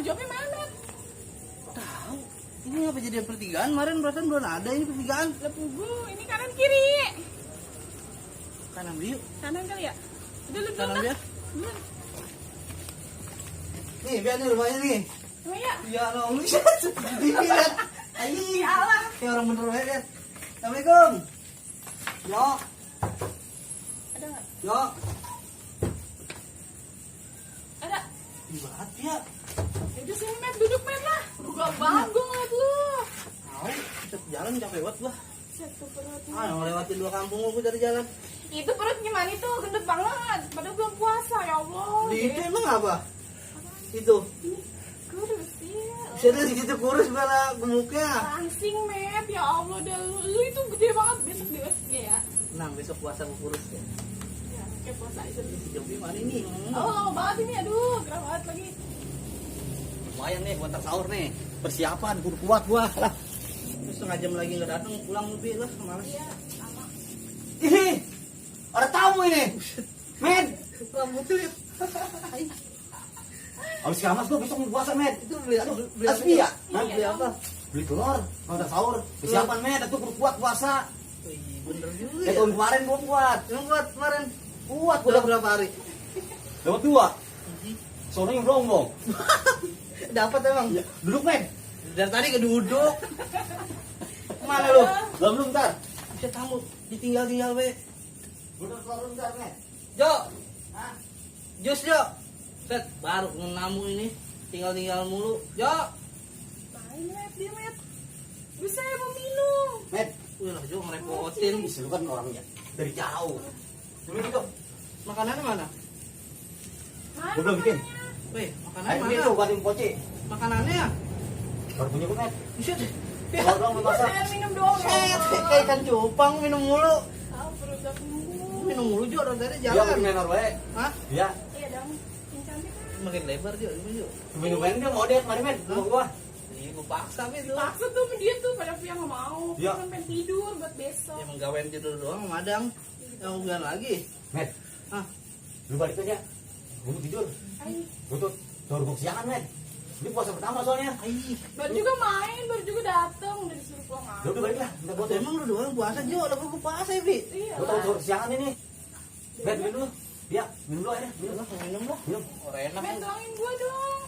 Jopi mana? Tahu. Ini apa jadi pertigaan? Kemarin perasaan belum ada ini pertigaan. Lepugu, ini kanan kiri. Kanan biu. Kanan kali ya? Udah lu Kanan dulu. biar. Nih, biar nih rumahnya nih. Oh iya. Ya Allah, lu lihat. Ayo, Allah. kayak orang bener banget. Assalamualaikum. Yo. Ada nggak? Yo. Ada. Ibarat ya. Udah sini Met, duduk Met lah. Gak banget gue ngeliat lu. Tahu, set jalan capek banget gua. Satu perutnya. Ah, ngelewatin 2 kampung gua dari jalan. Itu perut gimana itu? Gendut banget. Padahal belum puasa ya Allah. Di itu emang apa? Itu. Kurus ya. Bisa di situ kurus malah gemuknya. Langsing Met, ya Allah dah lu itu gede banget besok di USG ya. Nah, besok puasa gua kurus ya. Ya, kayak puasa itu. Si Jopi mana ini? Oh, lama banget ini, aduh, gerah banget lagi. Lumayan nih buat sahur nih. Persiapan kuat gua lah. Terus setengah jam lagi nggak datang, pulang lebih lah, males. Iya, sama. Ih, ada tamu ini. Men, rambutnya. Habis keramas gua besok mau puasa, Men. Itu beli aspi ya? Hah, beli apa? Beli telur, mau sahur. Persiapan, Men, itu kuat puasa. Bener juga. Tahun kemarin gua kuat. Emang kuat kemarin? Kuat udah berapa hari? Dapat 2. Sore yang belum. Dapat emang. Ya, duduk, Men. Dari tadi keduduk. Mana lu? Belum ntar. Bisa tamu ditinggal we. Udah keluar ntar, Men. Jo. Hah? Jus Jo. Set baru namu ini tinggal mulu. Jo. Main Met, dia Met. Bisa ya mau minum. Men, Wih lah Jo ngerepotin. lu kan orangnya dari jauh. Dulu gitu. Makanannya mana? Mana Gua belum bikin. makanannya? Weh, makanannya Ayo mana? itu buatin poci. Makanannya. Baru punya gua, Men. Bisa deh. Keluar dong Gua masak. saya minum doang ya Set, Allah. kayak ikan cupang minum mulu. Tahu perut udah penuh. Minum mulu Jo dari tadi Dia jalan. bikin menor bae. Hah? Iya. Iya dong, yang cantik kan. Makin lebar Jo, ini Jo. Minum men dia mau dia kemarin, Men. Sama gua. Ih, gua paksa be lu. Paksa tuh sama dia tuh, pada yang nggak mau. Iya. Kan pengen tidur buat besok. Ya menggawain tidur doang madang. Yang bulan lagi. Men, Hah? lu balik aja. Gua mau tidur. Ayo. Gua tuh gua kesiangan, Men. Ini puasa pertama soalnya. Ih, Baru juga main, baru juga dateng, udah disuruh pulang Ya udah balik lah. Minta gua tuh. emang lu doang puasa Jo, lah gua puasa ya, Bi. Iya Gua tahu lah. sahur kesiangan ini. Men, minum dulu. Iya, minum dulu aja. Minum. Minum lah. Minum. Orang enak Men, kan. tolongin gua dong.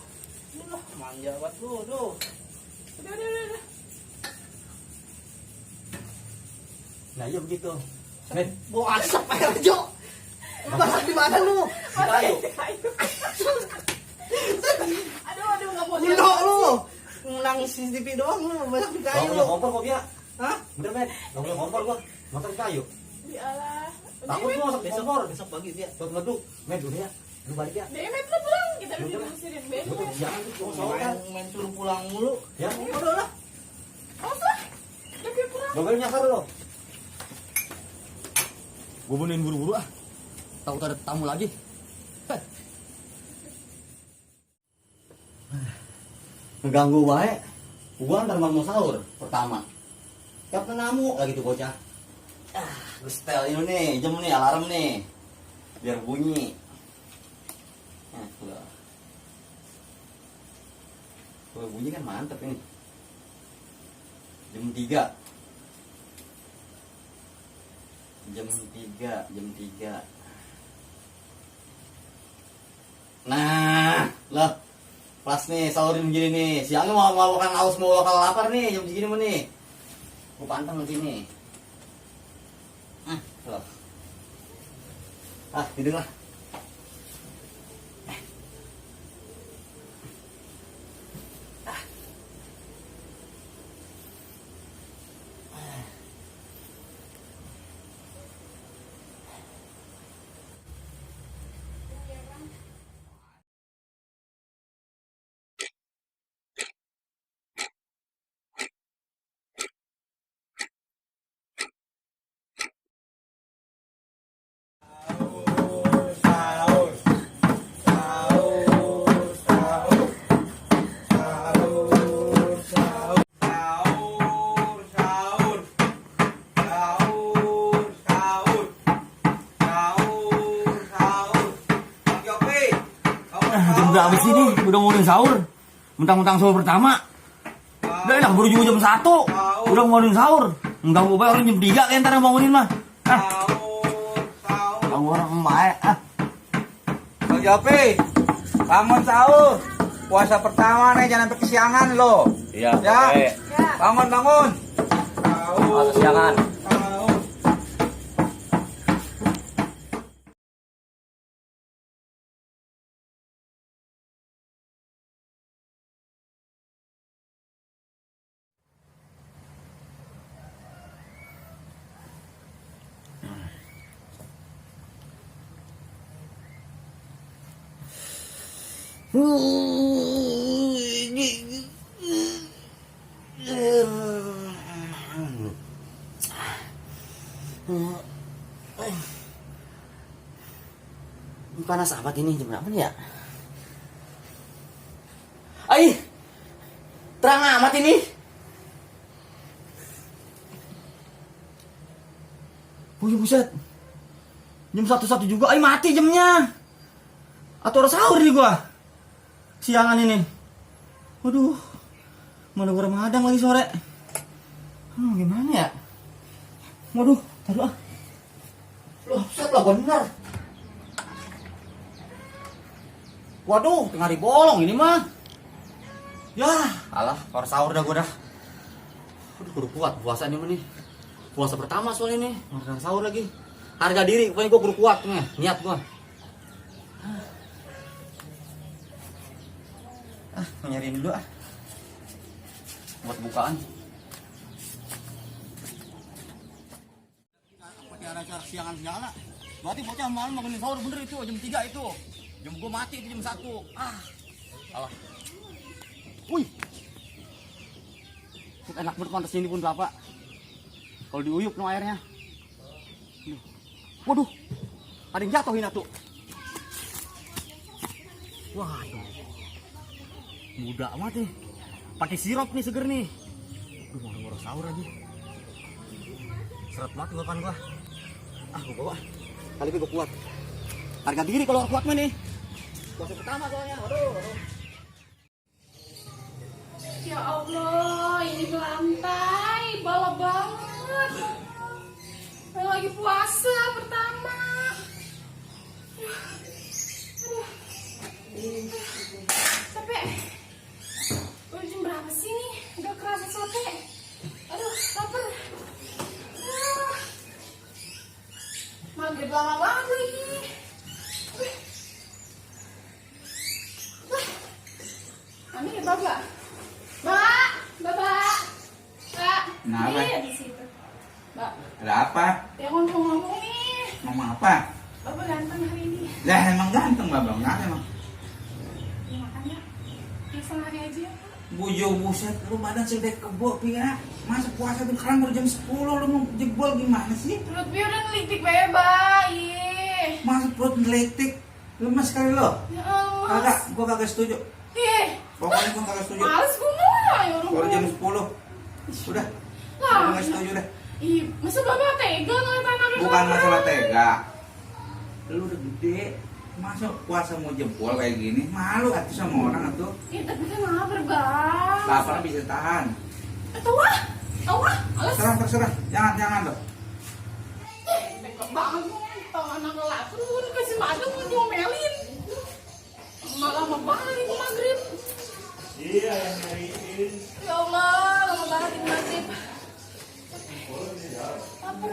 Lah, manja banget lu, tuh. Udah. Nah, iya begitu. Men, Bawa asap aja, Jo. Lu masak di mana lu? di kayu. Aduh, nggak mau Ulo lu. Nang CCTV doang lu, masak di Gak kayu boleh lu. kompor kok, Bia. Hah? Bener, Men. Gak boleh kompor gua. Masak di kayu. Bialah. Takut gua masak di Besok, kompor. besok pagi dia. Tuh ngeduk. Men, dulu ya. Lu balik ya. Demet lu pulang, kita udah Udah. diusirin Gua tuh Demet. kesiangan tuh. Gua sahur kan. Main suruh pulang mulu. Ya. Udah lah. Masa? Udah dia pulang. Gak boleh nyasar lo. Gua benerin buru-buru ah. Tahu ada tamu lagi. Ngeganggu baik. Gua ntar mau sahur pertama. Tiap namu lagi tuh bocah. Gue setel ini nih, jam nih, alarm nih. Biar bunyi. Nah, udah. Kalau bunyi kan mantep ini. Jam 3. Jam 3. Nah, lah. Pas nih sahurin begini nih. Siangnya mau makan haus, mau bakal lapar nih jam segini mah nih. Gua pantang di sini. Loh. Tidur lah. Jam berapa sih nih? Udah mau sahur. Mentang-mentang sahur pertama. Udah enak baru juga jam 1. Udah bangunin sahur. Mengganggu bae orang jam 3 kayak ntar bangunin mah. Ganggu orang bae. Bang Jopi, bangun sahur. Puasa pertama nih, jangan sampai kesiangan lo. Iya. Ya, bangun. Kesiangan. Panas amat ini, jam berapa nih ya? Ay, terang amat ini. Wih buset, jam 1 juga, ay mati jamnya. Atau orang sahur nih gua, siangan ini. Waduh, mana gua Ramadan lagi sore. Gimana ya? Waduh, taruh ah. Loh, buset lah bener. Waduh, tengah bolong ini mah. Ya, alah, para sahur dah gue dah. Aduh, kudu kuat puasa ini mah nih. Puasa pertama soalnya nih, makan sahur lagi. Harga diri, pokoknya gue kudu kuat nih, niat gue. Nyariin dulu ah. Buat bukaan. Pakai acara siangan-siangan. Berarti bocah malam bangunin sahur bener itu, jam 3 itu. Jam gue mati itu jam 1. Alah. Wih. Enak banget pantas ini pun bapak. Kalau diuyup no airnya. Waduh. Ada yang jatuhin tuh. Wah. Muda amat nih. Pakai sirup nih seger nih. Duh, mau sahur lagi. Seret banget makan gua. Gua bawa. Kali ini gua kuat. Harga diri kalau kuat mah nih. Puasa pertama soalnya. Waduh. Ya Allah, ini lantai balap banget. Lagi puasa pertama. Capek. Udah jam berapa sih nih? Udah kerasa capek. Aduh, lapar. Maghrib lama banget lagi. Ini ya Bapak. Bapak. Kenapa? Iya di situ. Mbak. Ada apa? Ya ngomong nih. Ngomong apa? Bapak ganteng hari ini. Lah emang ganteng babang, kenapa emang? Ya makanya. Ya sehari aja ya Pak. Bujo buset, lu badan sedek kebo pia. Masa puasa tuh sekarang baru jam 10 lu mau jebol gimana sih? Perut Pio udah nelitik bebas. Masa perut ngelitik? Lemas sekali lo. Ya Allah. Kagak, gua kagak setuju. Pokoknya gua kagak setuju. Males gue mah. Ya orang Baru jam gua. 10. Udah. Lah. Gua nggak setuju deh. Ih, masa Bapak tega ngeliat anaknya Bukan lapar? masalah tega. Lu udah gede, masa puasa mau jempol kayak gini? Malu atuh sama orang atuh. Ya tapi kan lapar Bang. Lapar bisa tahan. Tahu ah, alas. Terserah. Jangan loh. Tega banget gue. Tahu anak lapar gue udah kasih makan gue diomelin. Lama banget ini maghrib. Iya yang nyariin. Ya Allah, lama banget ini maghrib. Lapar.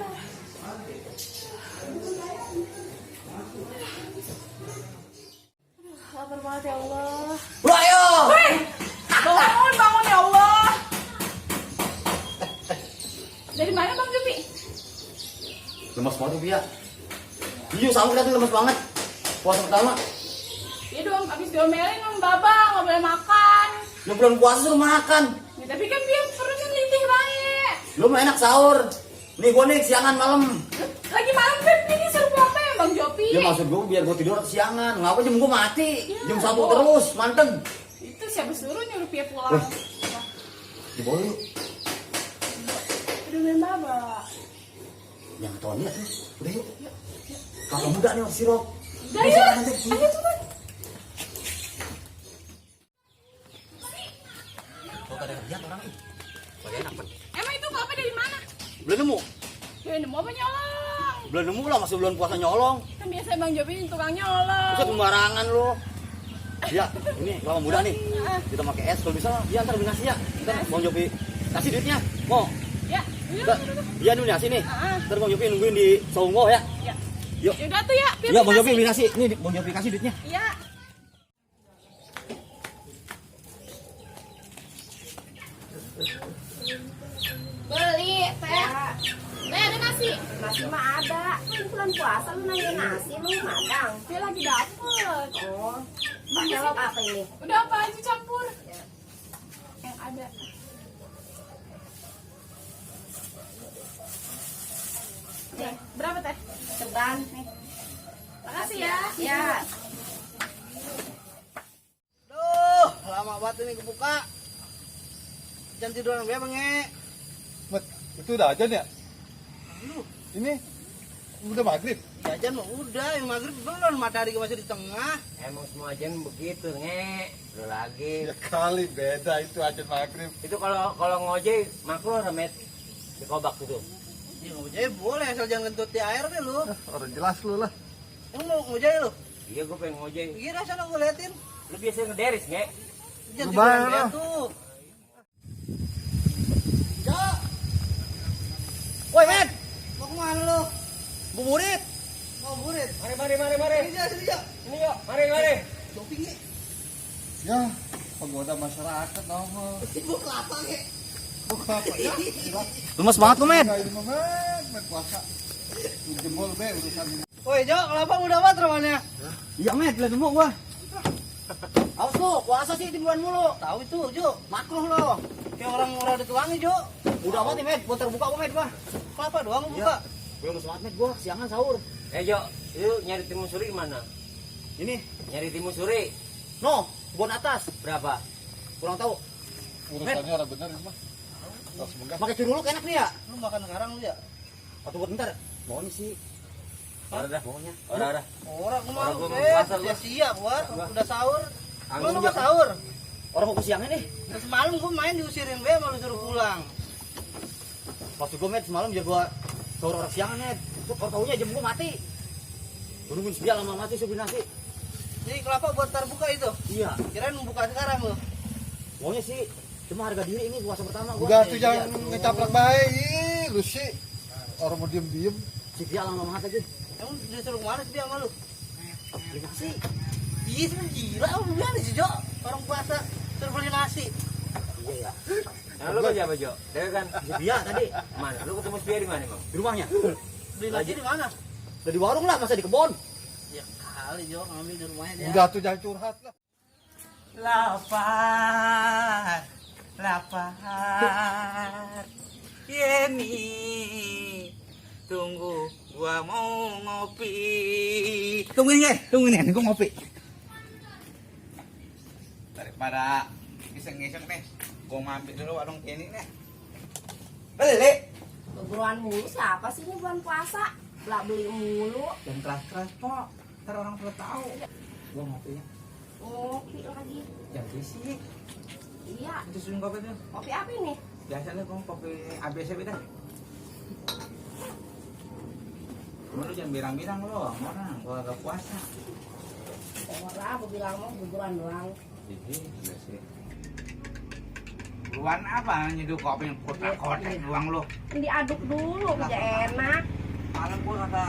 Lapar banget ya Allah. Ayo. Hei, bangun ya Allah. Dari mana Bang Jupi? Lemas banget tuh Pia. Iya sahur tadi lemas banget. Puasa pertama. Ya dong, abis diomelin sama Babang, nggak boleh makan. Lu belum puasa suruh makan. Ya, tapi kan dia perutnya melintih banget. Lu mah enak sahur. Nih gua nih siangan malam. Lagi malam kan ini seru apa ya Bang Jopi? Ya maksud gua biar gua tidur siangan. Ngapa jam gua mati? Ya, Jam 1 oh. terus, manteng. Itu siapa suruh nyuruh Pia pulang? Di bawah yuk. Udah main Baba. Jangan ketahuan lihat tuh. Udah yuk. Kalau muda nih masih sirup. Udah yuk. Ayo tuh kan. ada lihat orang ih. Gak enak kan. Emang itu bapak dari mana? Belum nemu. Ya nemu apa nyolong? Belum nemu lah, masih bulan puasa nyolong. Kan biasa Bang Jopi tukang nyolong. Bisa sembarangan lo. Ya, ini kelapa muda nih. Kita pakai es kalau bisa. Ya ntar beli nasi ya. Ntar Bang Jopi kasih duitnya. Mau? Ya, Ntar, iya nih nasi nih. Ntar Bang Jopi nungguin di Songo ya. Ya. Yuk. Yaudah tuh ya. Ya Bang Jopi beli nasi. Nih Bang Jopi kasih duitnya. Iya. Beli teh. Teh ada nasi. Nasi mah ada. Kan bulan puasa lu nanya nasi lu madang. Dia lagi dapet. Oh. Pakai lauk apa ini? Udah apa aja campur. Yang ada. Nih, berapa teh? Ceban nih. Makasih ya. Ya. Duh, lama banget ini kebuka. Jangan tiduran gue benge. Mat, itu udah ajan ya? Ini udah maghrib. Jajan mah udah, yang maghrib belum, matahari masih di tengah. Emang semua ajan begitu, nge. Lu lagi. Ya kali beda itu ajan maghrib. Itu kalau ngojek makro remet di kobak gitu. Ya ngojek boleh, asal jangan kentut di air deh lu. Orang jelas lu lah. Yang mau ngojek lu? Iya, gue pengen ngojek. Gila sana gue liatin. Lu biasa ngederis, nge. Jangan Lu tiduran bayar gue lah. tuh. Cok. Woi, men. Mau kemana lu? Buburit. Mau buburit. Mari. Sini aja. Ini yuk, mari. Shopping ya. Ya, penggoda masyarakat nongol. Ibu kelapa ya. Bukan apa ya? Lemes banget lu, men. Enggak ini mah men puasa. Jempol be urusan ini. Woi, Jok, kelapa udah banget rawannya. Iya, men, belum nemu gua. Awas lu, puasa sih timuan mulu. Tahu itu, Jo. Makruh lo. Kayak orang udah tuangi, Jo. Udah amat nih, men. Gua terbuka gua, men, gua. Kelapa doang lu buka. Belum semangat, men, gua. Siangan sahur. Jo, itu nyari timun suri mana? Ini, Nyari timun suri no, bon atas. berapa? Kurang tahu. Urusannya orang bener ini mah. Terus semoga. Pakai curuluk enak nih ya. Lu makan sekarang lu ya? Atau buat bentar. Mau nih sih. Udah, Maunya. udah. Orang Orang mau gua mau eh, pasar, dia gua. siap buat udah sahur. Lu Anggung, mau Jo. sahur? Orang mau ke siangnya nih. Nah, semalam gua main diusirin be malu suruh pulang. Waktu gua, met, semalam ya gua sahur orang siangan, net. Tuh, kalau taunya jam gua mati. Gua nungguin sebiak lama mati, supir nasi. Jadi kelapa buat terbuka itu. Iya. Kirain mau buka sekarang lu. Maunya sih. Cuma harga diri ini puasa pertama gua. Udah Eh, tuh iya, jangan tuh. ngecaplak baik. Ih, lu sih. Orang mau diem-diem. Sebiak lama banget aja. Emang disuruh kemana sih dia sama lu? Beli nasi. Iya sih gila lu gimana sih, Jo? Orang puasa suruh beli nasi. Iya, ya. Nah, lu kerja apa, Jo? Dia kan Sebiak tadi. mana? Lu ketemu Spia di mana, Bang? Di rumahnya. Beli nasi di mana? Udah di warung lah, masa di kebon. Ya kali Jo ngambil di rumahnya dia. Udah tuh jangan curhat lah. Lapar. Yeni. Tunggu, gua mau ngopi. Tungguin ya, gua ngopi. Daripada iseng-iseng nih, gua mampir dulu warung Kenny nih. Beli. Keburuan mulu siapa sih ini bulan puasa? Lah beli mulu. Dan keras-keras kok. Ntar orang tua tahu. Gua ngopinya. Ngopi lagi. Jangan berisik. Iya. Itu susun kopi tuh. Kopi apa ini? Biasanya gua kopi ABC beda. Lu jangan bilang-bilang lo, orang gua agak puasa. Orang aku bilang mau keburuan doang. Jadi, biasa. Buruan apa? Nyeduh kopi yang kotak-kotak doang lo. Kan diaduk dulu biar enak. Malam gua kata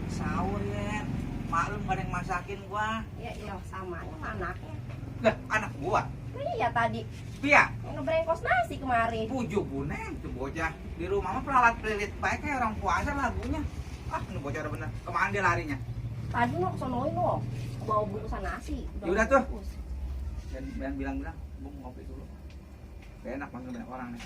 sahur ya. Maklum gak ada yang masakin gua. Ya iya sama sama anaknya. Lah, anak gua. Iya tadi Pia, yang ngebrengkos nasi kemarin. pujuk buneng tuh bocah. Di rumah mah pelalat pelilit baik kayak orang puasa lagunya. Ah, ini bocah udah bener. Kemana dia larinya? Tadi no sonoin no bawa bungkusan nasi. Yaudah tuh. bungkus. Dan bilang-bilang, gua mau ngopi dulu. Gak enak manggil banyak orang nih.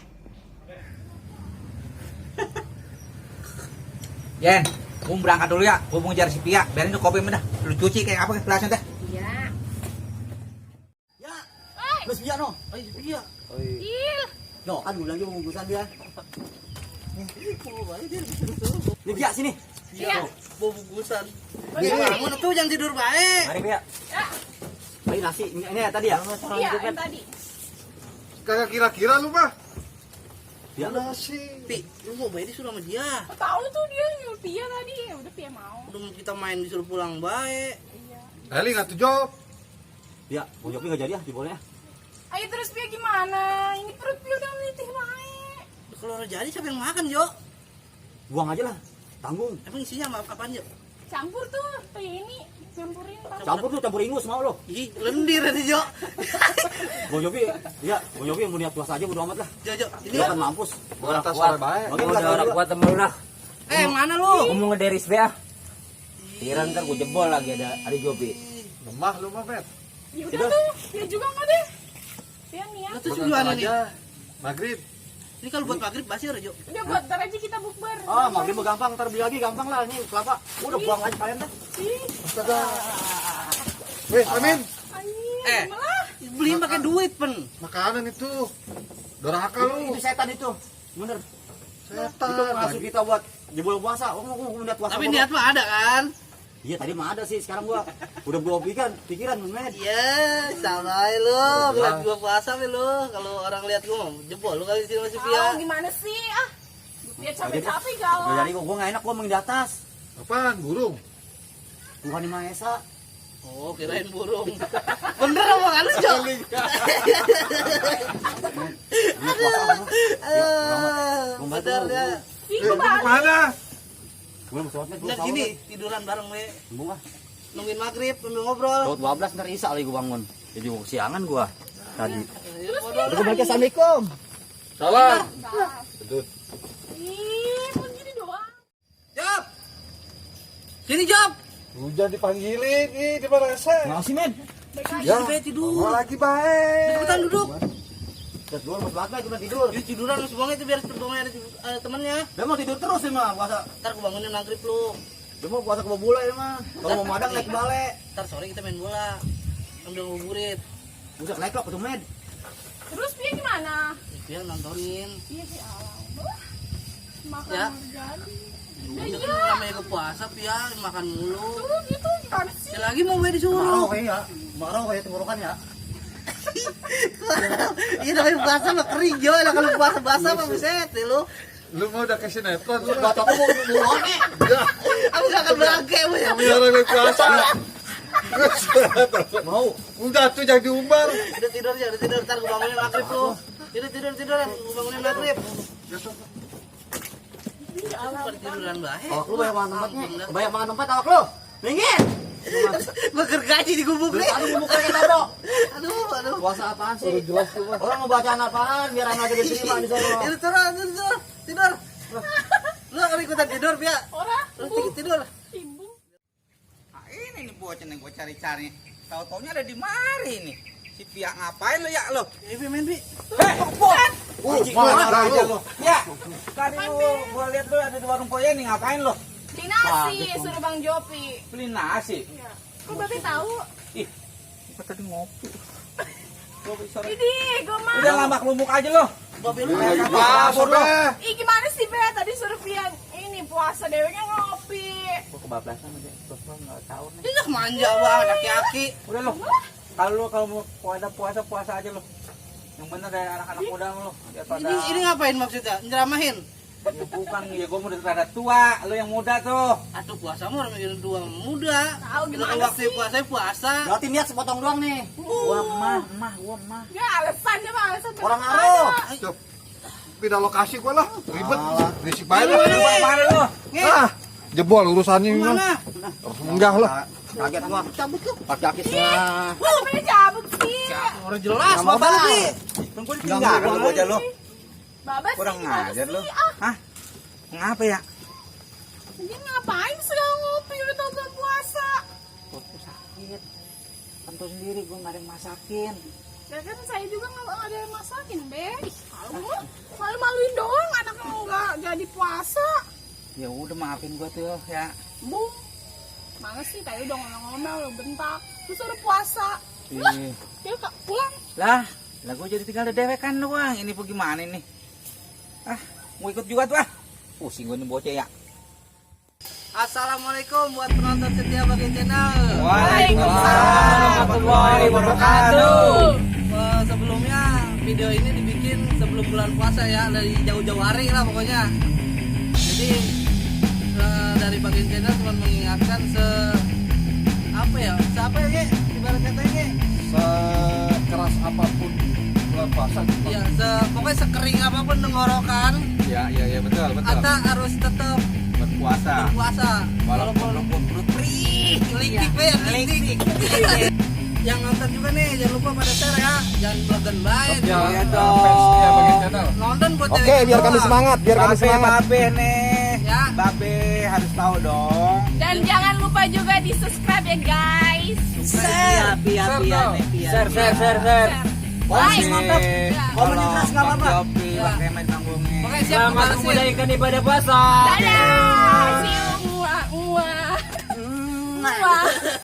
Jen, gua berangkat dulu ya. Gua mau ngejar si Pia. Biarin tuh kopi mendah. Lu cuci kayak apa gelasnya teh? Iya. Ya. Lu sebiak, no. Oh iya. Ih, No, kan gue lagi mau bungkusan dia. Ini biak sini. iya. Bawa bungkusan. Nih, Bangun tuh jangan tidur baik. Mari, Pia. Ini nasi. Ini ya tadi ya. Iya, yang tadi. kagak kira-kira lu mah. Ya Pi, lu mau bayar disuruh sama dia. Tahu tuh dia nyuruh Pia tadi. Ya udah Pia mau. Udah mau kita main disuruh pulang baik. Eli nggak tuh job. ya, Bang Yopi nggak jadi ya jebolnya. Ayo terus Pia gimana? Ini perut Pia udah melitih baik. Kalau udah jadi siapa yang makan, Jo? Buang aja lah, tanggung. Emang isinya apa apaan, Jo? Campur tuh kayak ini. Campurin tahu. Campur ingus mau lo. Ih, lendir tadi, Jo. Bang Yopi, ya, Bang Yopi mau niat puasa aja bodo amat lah. Jo, Jo. Ini Dia kan mampus. Orang Atas kuat. sore baik. Bagi Udah orang kuat temen lu dah. mana lu? Ngomong ngederis be ah. Kira ntar gue jebol lagi ada Jopi. Lemah lu mah, Met. Ya udah tuh. Pia juga nggak deh. Pia nih ya. Lu tuh gimana nih? Maghrib. Ini kalau buat maghrib basi ya, Jo. Udah buat ntar aja kita bukber. Ah, maghrib mah gampang, ntar beli lagi gampang lah. Ini kelapa, udah buang aja kalian dah. Ih, Weh, Amin. anjir. Malah. Beliin pakai duit, Pen. Makanan itu. Doraka lu. Itu setan itu. Bener. Setan. Itu masuk kita buat jebol puasa. Oh, niat puasa. Tapi bodo. niat mah ada kan? Iya, tadi mah ada sih. Sekarang gua udah gua pikiran, men. Iya, sama aja lu. Ngeliat gua puasa nih lu. Kalau orang lihat gua jebol lu kali sini masih Oh, Pia. gimana sih? Ah. Dia capek-capek Nggak galau. jadi gua nggak enak gua main di atas. Apaan? Burung. Tuhan Yang Maha Esa. Oh, kirain burung. Bener apa kan lu, Jo? Niat puasa apa? Gua bantu Bener lu. ya. Ih, Eh, lu gua balik. kemana? Gua mau sholat, men. Gua Lihat sahur, gini, men. tiduran bareng we. Sembung ah. Nungguin maghrib, sambil ngobrol. Tahun 12 ntar Isa lagi gua bangun. Jadi gua kesiangan gua tadi. Ngobrol. Udah balik assalamualaikum. Salam. Ih, mau gini doang. Job. Sini, Job. Hujan dipanggilin, ih di mana rese? Makasih, men. Ya, Sampai tidur. mau lagi baik. Cepetan duduk. Terus dulu mau sholat, gua tidur. Dia tiduran lu semuanya itu biar sebelumnya ada temennya. Dia mau tidur terus sih mah puasa. Ntar aku bangunin maghrib lu. Dia mau puasa ke bola ya mah. Kalau mau madang naik balik. Ntar sore kita main bola. Ambil ngabuburit. Buset naik tuh med. Terus Pia gimana? Dia nontonin. Iya sih alam. Makan Ya. jadi. Itu kan namanya ke puasa, Pia makan mulu. Terus itu gimana sih? Ya lagi mau gue Marau disuruh. kayaknya. Marau kayak tenggorokan ya. Iya namanya puasa mah kering Jo. Lah kalau puasa basah mah buset deh lu. Lu mau udah ke sinetron lu. Baca aku mau buruan nih. Aku gak akan bangke lu ya. Biar orang puasa. Mau. Udah tuh jangan diumbar. Udah tidur ya, udah tidur. Ntar gue bangunin maghrib lu. Tidur. Gue bangunin maghrib. Pada tiduran baik. Awak lu banyak makan tempatnya. Banyak makan tempat awak lu. Minggir. Gue gergaji di gubuk nih. Aduh gubuk kayak tado. Aduh. Puasa apaan sih? Orang mau bacaan apaan biar anak jadi diterima di sana. Tidur. Lu akan ikutan tidur, Pia. Orang Lu tidur. ibu. Nah, ini nih bocah yang gue cari-cari. Tahu-taunya ada di mari nih. Si Pia ngapain lo ya lo? Pi main, Pi. Mana aja lu. Ya. Tadi gue lihat lo ada di warung Poya nih ngapain lo? Beli nasi suruh Bang Jopi. Beli nasi. Iya. Kok Babe tahu? Ih, gue tadi ngopi. Sore. Ini gue mau. Udah lambak lumuk aja lo. Babe lu Lagi kayak puasa, Kabur lu. Be. Ih gimana sih Be? Tadi suruh Pia ini puasa dewenya ngopi. Gue kebablasan aja. Gue nggak tahu nih. dia manja banget aki-aki. Udah lo. Kalau mau puasa aja lo. Yang bener dari anak-anak muda lo. Biar pada. Ini ngapain maksudnya? Nyeramahin. Ya bukan ya gue udah rada tua, lo yang muda tuh. Aduh puasa mah orang mikir dua muda. Tahu gimana Kalau waktu sih? puasa. Berarti niat sepotong doang nih. Gua mah. Ya alasan dia mah alasan. Orang ngaruh. Cop. Pindah lokasi gua lah. Ribet. Berisik banget. Mana lo? Ah, jebol urusannya ini. Mana? Enggak lah. Kaget gua. Cabut lu. Kaki semua. Wah, Be cabut sih. Orang jelas Nggak mau bapak lu, bang. Pi. Kan gue ditinggalin lo bocah lo. Baba sih Kurang gimana ngajar sih? lo. Ah, Hah? Ngapa ya? dia ngapain segala ngopi udah tau gak puasa? Perutku sakit. Tentu sendiri gue nggak ada yang masakin. Ya kan saya juga nggak ada yang masakin, Be. Malu-maluin doang anak nggak jadi puasa. Ya udah maafin gue tuh ya. Bung. Mana sih tadi udah ngomel-ngomel lo bentak. Terus udah puasa. Ih. Dia pulang. Lah gue jadi tinggal di dewekan doang. Ini bagaimana nih? Ah, mau ikut juga tuh ah. Pusing gue nih bocah ya. Assalamualaikum buat penonton setia Bagian Channel. Waalaikumsalam warahmatullahi wabarakatuh. Sebelumnya video video ini dibikin sebelum bulan puasa ya, dari jauh-jauh hari lah pokoknya. Jadi dari bagian channel cuma mengingatkan apa ya ibarat katanya Sekeras apapun bulan puasa gitu. ya pokoknya sekering apapun tenggorokan Ya betul. Ata harus tetap Berpuasa. puasa Walaupun perut perih, liktik ya liktik. Yang nonton juga nih jangan lupa pada share ya, jangan blogan baik Ya, Iya fans dong. setia bagian channel. nonton buat Oke, cewek biar doang. kami semangat, biar kami semangat. Babe nih. Ya. Babe harus tahu dong. Dan jangan lupa juga di subscribe ya guys. Share. Share. Like. mantap. Komen yang keras nggak apa-apa. Jopi, pakai main tanggungnya. Pokoknya siap Selamat ngebalesin. menunaikan ibadah puasa. Dadah.